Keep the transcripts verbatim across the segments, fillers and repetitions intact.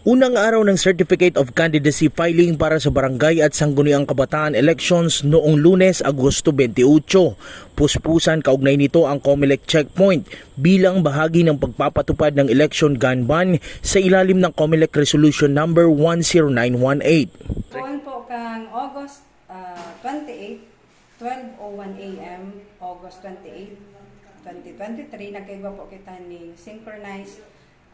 Unang araw ng Certificate of Candidacy filing para sa Barangay at Sangguniang Kabataan Elections noong Lunes, Agosto twenty-eight. Puspusan kaugnay nito ang Comelec Checkpoint bilang bahagi ng pagpapatupad ng election gun ban sa ilalim ng Comelec Resolution Number one zero nine one eight. Poon po kang August, ah, twenty-eight, twelve oh one A M, August twenty-eight, twenty twenty-three, nagkaigwa po kita ning synchronized,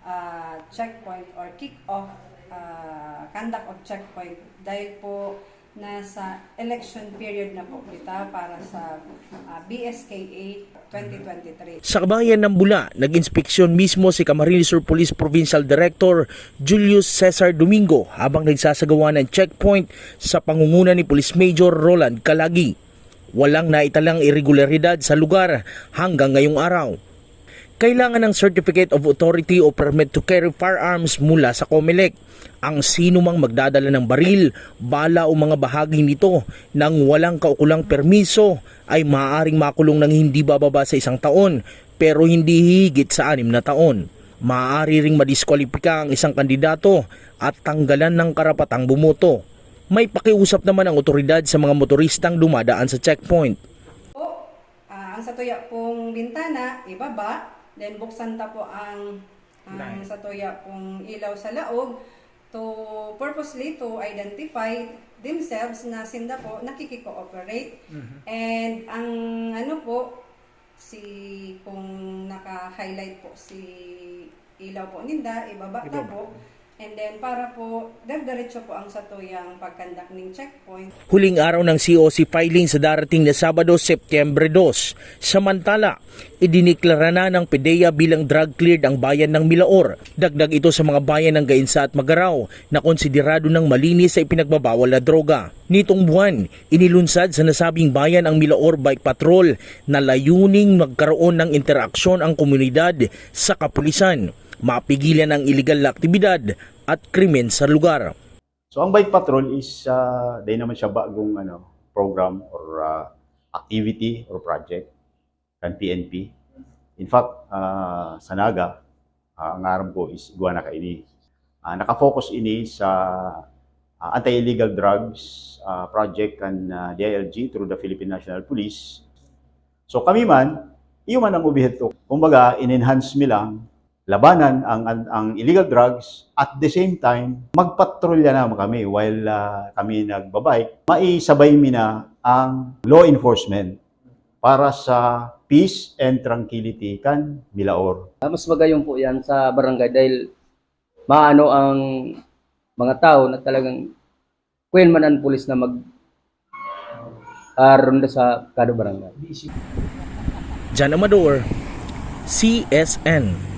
ah, checkpoint or kick-off, ah, conduct of checkpoint dahil po nasa election period na po kita para sa, ah, B S K A twenty twenty-three. Sa kabayan ng Bula, nag-inspeksyon mismo si Camarines Sur Police Provincial Director Julius Cesar Domingo habang nagsasagawa ng checkpoint sa pangunguna ni Police Major Roland Calagi. Walang naitalang iregularidad sa lugar hanggang ngayong araw. Kailangan ng Certificate of Authority o Permit to Carry Firearms mula sa Comelec. Ang sinumang magdadala ng baril, bala o mga bahagi nito nang walang kaukulang permiso ay maaaring makulong ng hindi bababa sa isang taon, pero hindi hihigit sa anim na taon. Maaari ring madiskwalipika ang isang kandidato at tanggalan ng karapatang bumoto. May pakiusap naman ang otoridad sa mga motoristang dumadaan sa checkpoint. Po, ah, ang satuya pong bintana, ibaba, then buksan ta po ang, ang Light. Satuya pong ilaw sa laog to purposely to identify themselves na sinda po nakiki-cooperate. Mhm. And ang ano po, si, kung naka-highlight po si ilaw po ninda, ibaba ta Ibaba. Po. And then, para po, diretso po ang satuyang pag-conduct ning checkpoint. Huling araw ng C O C filing sa darating na Sabado, Setyembre dos. Samantala, idineklara na ng PDEA bilang drug-cleared ang bayan ng Milaor. Dagdag ito sa mga bayan ng Gainsa at Magarao na konsiderado ng malinis sa ipinagbabawal na droga. Nitong buwan, inilunsad sa nasabing bayan ang Milaor Bike Patrol na layuning magkaroon ng interaksyon ang komunidad sa kapulisan, mapigilan ang iligal na aktibidad at krimen sa lugar. So, ang Bike Patrol is, ah, dai naman siya bagong, ano, program or, ah, activity or project kan P N P. In fact, ah, sa Naga, ah, ang aram ko is igwa na kaini. Ah, nakafocus ini sa, ah, anti-illegal drugs, ah, project kan, ah, D I L G through the Philippine National Police. So, kami man, iyo man ang obheto. Kumbaga, in-enhance mi lang, labanan ang, ang, ang illegal drugs, at the same time, magpatrolya naman kami while, ah, kami nagbabike. Maisabay mi na ang law enforcement para sa peace and tranquility kan Milaor. Ah, mas magayon po yan sa barangay dahil maano ang mga tao na talagang kuyan man ang pulis na mag, ah, ronda sa kada barangay. Jan Amador, C S N.